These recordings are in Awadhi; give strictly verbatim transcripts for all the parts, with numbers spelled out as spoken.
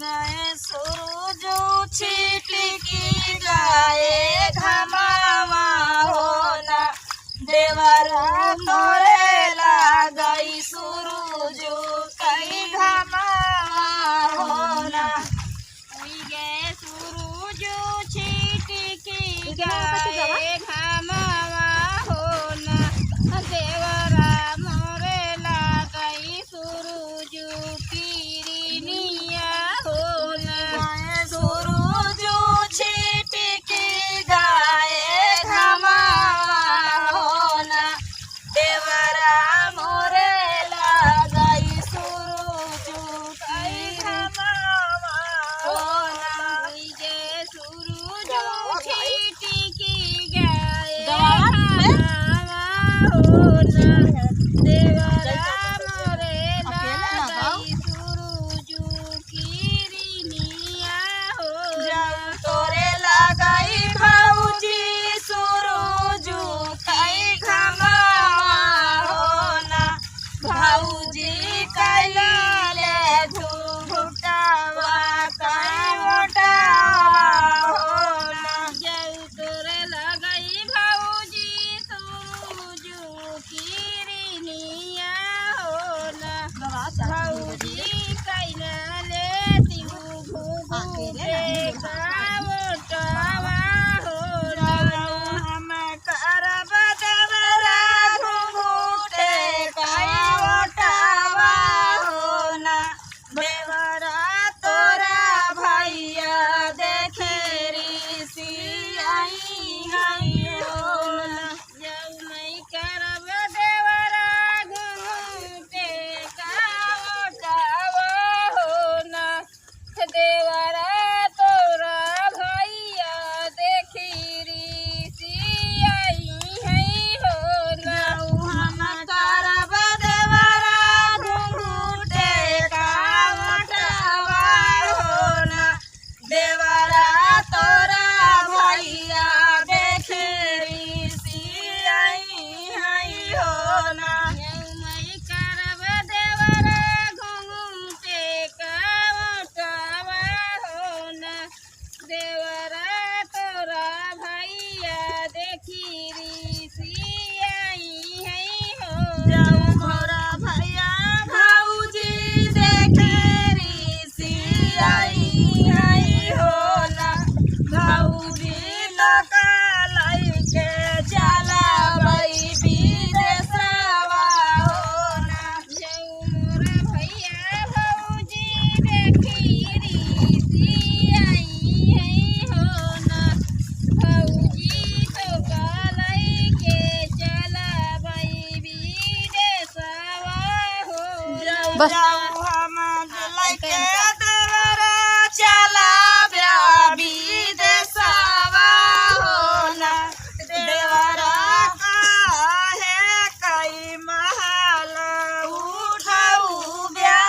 गए सूरज छिटकी गए घमावा हो ना, देवरा मोरे लागई सूरज कई घमावा हो ना। उइगे सूरज छिटकी गए घमावा हो ना, देवरा मोरे लागई सूरज किरिनिया हो ना। सूरज छिटकी गए घमावा हो ना, देवरा मोरे लागई सूरज कई घमावा हो ना। उइगे सूरज छिटकी गए घमावा हो ना, देवरा मोरे लागई सूरज किरिनिया हो ना। जब तोरे लागई भौजी सूरज कई घमावा हो ना, भौजी कइले घुघुटावा कई ओटावा हो ना। जब तोरे लागई भौजी सूरज किरिनिया हो ना, भौजी कइले घुघुटे का ओटावा हो ना। हम करब देवरा घुघुटे का ओटावा हो ना, देवरा तोरा भैया देखी रिसियाई हई हो ना। जब नहीं करब देवरा घुघुटे का ओटावा हो ना, देवरा तोरा भैया देखी रिसियाई हई हो ना। जब हम करब देवरा घुघुटे का ओटावा हो ना, देवरा तोरा भैया देखी रिसियाई हई हो ना। जब नहीं करब देवरा घुघुटे का ओटावा हो ना, देवरा तोरा भैया देखी रिसियाई हई हो। जब मोरा भैया भौजी देखी रिसियाई हई हो ना, भौजी लोका लइके चलबई विदेशवा हो ना। जब मोरा भैया भौजी देखी रिसियाई हई हो ना, भौजी तोका लइके चलबई विदेशवा हो ना। बस। जब हम लइके देवरा चलबे विदेशवा हो ना, देवरा काहे कई महल उठाउब्या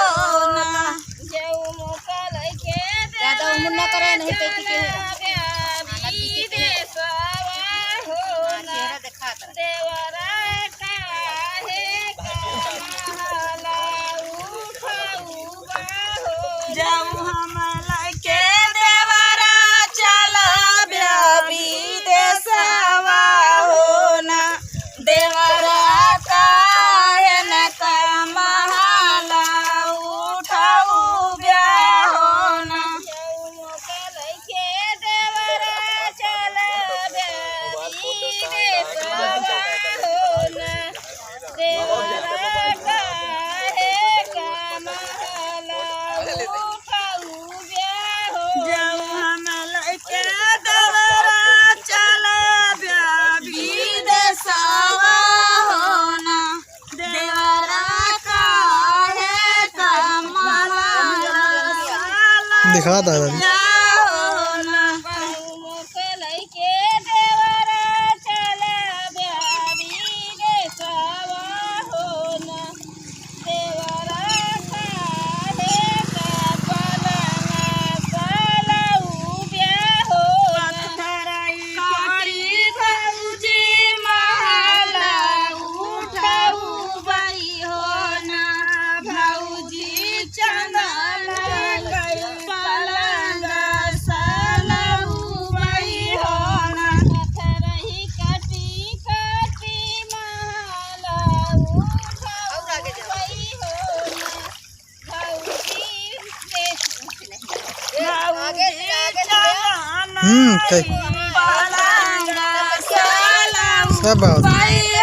हो ना। जउ मोका लइके ज्यादा उम्र ना करे, नहीं तो चलब्या विदेशवा हो ना। देवरा काहे कई महल उठाउब्या हो ना। जब हम लइके देवरा चलब्या विदेशवा हो ना, देवरा काहे न कई महल उठाउब्या हो ना। जब मोका लइके देवरा चलब्या विदेशवा हो ना, देवरा काहे कई महल उठाउब्या हो ना। जब हम लइके देवरा चलब्या विदेशवा हो ना, देवरा काहे कई महल दिखा दादा जी। हो ना। जउ मोका लइके देवरा चलब्या विदेशवा हो ना, देवरा काहे कई पलंग पलउब्या हो ना। पत्थरई करी भौजी महल उठाउबई हो ना, भौजी चंदन कई हम्म, कही। सब बात।